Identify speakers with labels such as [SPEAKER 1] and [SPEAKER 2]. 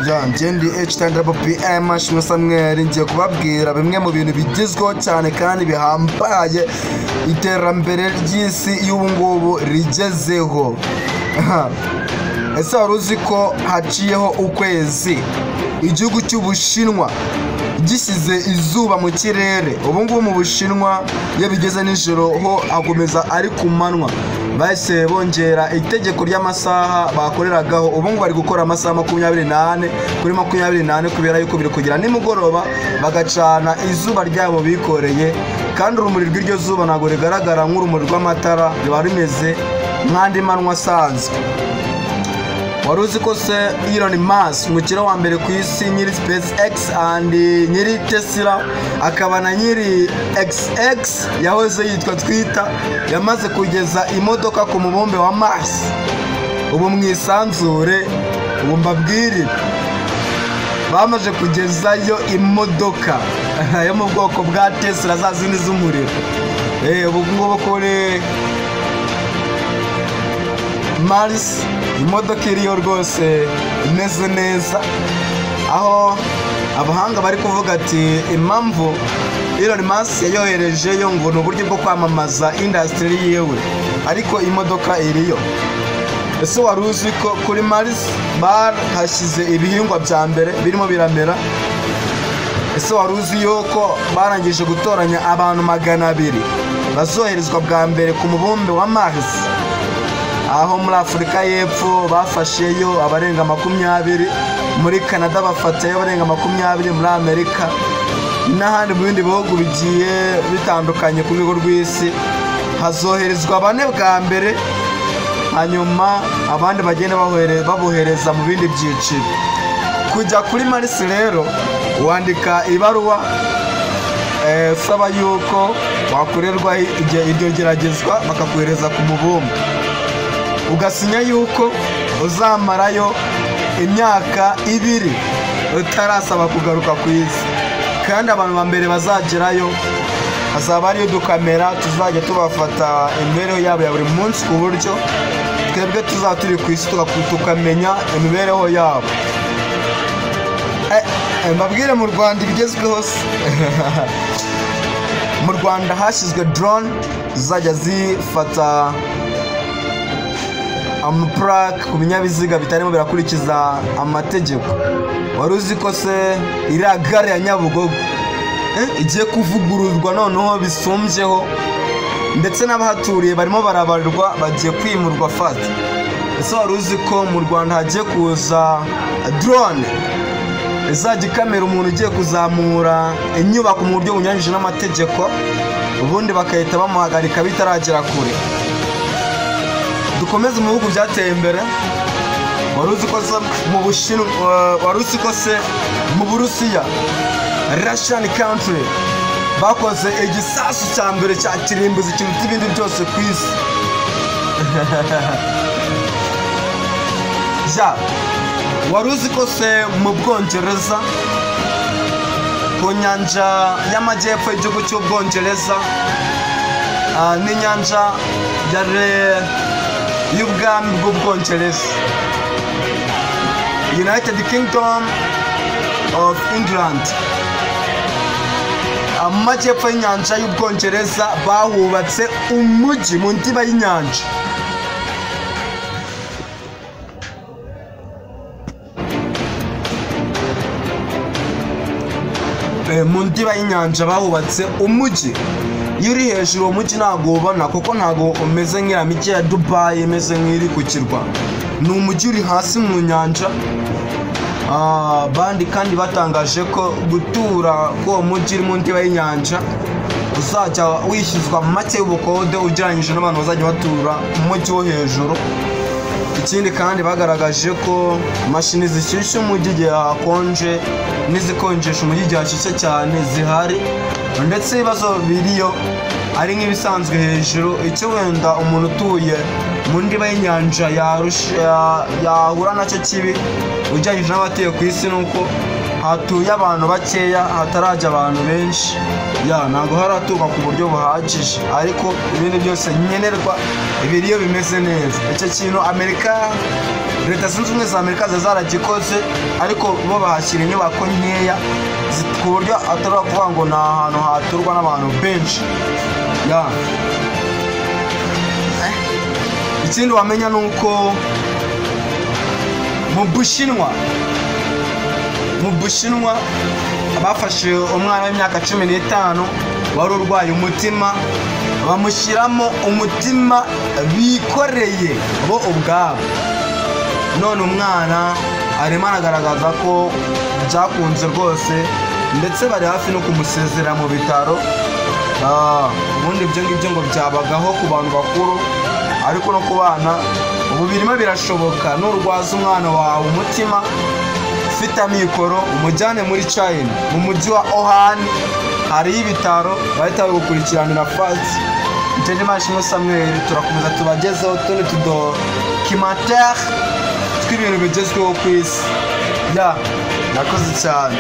[SPEAKER 1] Njye H10PM Ashimwe Samuel, ngiye kubabwira bimwe mu bintu bigezweho cyane kandi bihambaye iterambere ry'isi y'ubu ngubu rigezeho. Ese wari uzi ko haciyeho ukwezi igihugu cy'Ubushinwa gishyize izuba mu kirere? Ubu ngubu mu Bushinwa iyo bigeze nijoro ho hakomeza ari ku manywa. Bahise bongera itegeko ry'amasaha bakoreragaho, ubu ngubu bari gukora amasaha 24 kuri 24 kubera yuko biri kugira nimugoroba bagacana izuba ryabo bikoreye, kandi urumuri rw'iryo zuba ntabwo rigaragara nk'urumuri rw'amatara, riba rimeze nk'andi manywa asanzwe. Wari uzi ko se Elon Musk, umukire wa mbere ku isi, nyiri SpaceX and nyiri Tesla, akaba na nyiri XX yahoze yitwa Twitter, yamaze kugeza imodoka ku mubumbe wa Mars? Ubu mwisanzure, ubu mbabwire, bamaze kugezayo imodoka yo mu bwoko bwa Tesla, za zindi z'umuriro. Ubu ngubu kuri Mars imodoka iriyo rwose imeze neza, aho abahanga bari kuvuga ati impamvu Elon Musk yayoherejeyo ngo ni uburyo bwo kwamamaza industry yiwe, ariko imodoka iriyo. Ese wari uzi ko kuri Mars bahashyize ibihingwa bya mbere birimo biramera? Ese wari uzi yuko barangije gutoranya abantu 200 bazoherezwa bwa mbere ku mubumbe wa Mars? Aho muri Afurika y'Epfo bafasheyo abarenga 20, muri Canada bafatayo abarenga 20, muri Amerika n'ahandi mu bindi bihugu bigiye bitandukanye ku rwego rw'isi hazoherezwa bane bwa mbere, hanyuma abandi bagenda babohereza mu bindi byiciro. Kujya kuri Mars rero wandika ibaruwa usaba yuko wakorerwa iryo geragezwa, bakakohereza ku mubumbe, ugasinya yuko uzamarayo imyaka 2 utarasaba kugaruka ku isi. Kandi abantu ba mbere bazagerayo hazaba hariyo udukamera tuzajya tubafata imibereho yabo ya buri munsi, ku buryo twebwe tuzaba turi ku isi tukamenya imibereho yabo. Mbabwire mu Rwanda ibigezweho se. Mu Rwanda hashyizwe drone zizajya zifata amaplaque ku binyabiziga bitarimo birakurikiza amategeko. Wari uzi ko se iriya gare ya Nyabugogo igiye kuvugururwa noneho bisumbyeho, ndetse n'abahaturiye barimo barabarirwa bagiye kwimurwa fata. Ese wari uzi ko mu Rwanda hagiye kuza drone izajya ikamera umuntu ugiye kuzamura inyubako mu buryo bunyuranyije n'amategeko, ubundi bakahita bamuhagarika bitaragera kure? Dukomeze mu bihugu byateye imbere. Wari uzi ko se mu Bushinwa, wari uzi ko se mu Burusiya, Russian country, bakoze igisasu cya mbere cya kirimbuzi kiruta ibindi byose ku isi? Ja, wari uzi ko se mu Bwongereza, ku nyanja y'amajyepfo y'igihugu cy'Ubwongereza n'inyanja y'ubwami bw'Ubwongereza, United Kingdom of England, amajyepfo y'inyanja y'Ubwongereza bahubatse umujyi mu ndiba y'inyanja. Mu ndiba y'inyanja bahubatse umujyi. Iyo uri hejuru uwo mujyi ntabwo ubona, kuko ntabwo umeze nk'iriya mijyi ya Dubai imeze nk'iri ku kirwa. Ni umujyi uri hasi mu nyanja. Bandi kandi batangaje ko gutura k'uwo mujyi uri mu ndiba y'inyanja uzajya wishyuzwa make y'ubukode ugereranyije n'abantu bazajya batura mu mujyi wo hejuru. Ikindi kandi bagaragaje ko imashini zishyushya umujyi igihe hakonje n'izikonjesha umujyi igihe hashyushye cyane zihari, ndetse ibibazo biriyo ari nk'ibisanzwe hejuru. Icyo wenda umuntu utuye mu ndiba y'inyanja yahura nacyo kibi ugereranyije n'abatuye ku isi ni uko hatuye abantu bakeya, hatarajya abantu benshi, ya ntabwo haraturwa ku buryo buhagije, ariko ibindi byose nkenerwa ibiriyo bimeze neza. Icyo kintu Amerika Leta Zunze Ubumwe za Amerika ziba zaragikoze, ariko bo bahashyira inyubako nkeya ku buryo atari kuvuga ngo ni ahantu haturwa n'abantu benshi ya. Ikindi wamenya ni uko mu Bushinwa bafashe umwana w'imyaka 15 wari urwaye umutima, bamushyiramo umutima bikoreye bo ubwabo. None umwana arimo aragaragaza ko byakunze rwose, ndetse bari hafi no kumusezerera mu bitaro. Ubundi ibyo ngibyo ngo byabagaho ku bantu bakuru, ariko no ku bana ubu birimo birashoboka. Nurwaza umwana wawe umutima ufite amikoro, umujyane muri China, mu mujyi wa Wuhan, hariyo ibitaro bahita babigukurikiranira fast. Njye Mashimwe Samuel, turakomeza tubagezeho utundi tudocumentaire tw'ibintu bigezweho ku isi. Ya, nakoze cyane.